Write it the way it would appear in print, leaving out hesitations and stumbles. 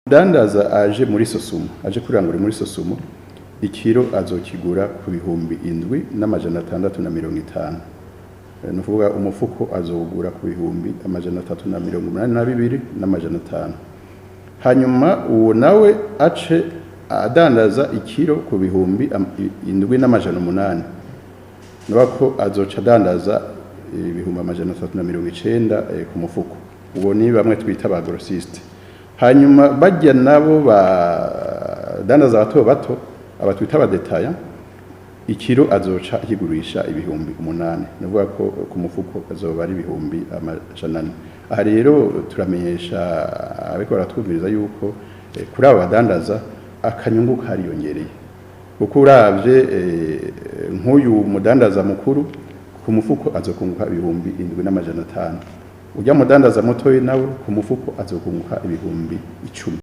Umudandaza aje muri Sosumo, aje kurangura muri Sosumo, ikiro azokigura ku 7650. Ni ukuvuga umufuko azowugura ku 382,500. Hanyuma uwo nawe ace adandaza ikiro ku 7800, nuba ko azoca adandaza 390,000 ku mufuko. Uwo ni bamwe twita ba grossiste. Hanyuma bajya nabo badandaza bato bato, aba twita aba détaillants, ikiro azoca akigurisha 8000, ni ukuvuga ko ku mufuko azoba ari 400,000. Aha rero turamenyesha ariko baratwumviriza yuko kuri aba badandaza akanyungu kariyongereye, kuko uravye nk'uyu mudandaza mukuru ku mufuko azokunguka 7500, urya mudandaza mutoyi nawe ku mufuko azokunguka 10,000.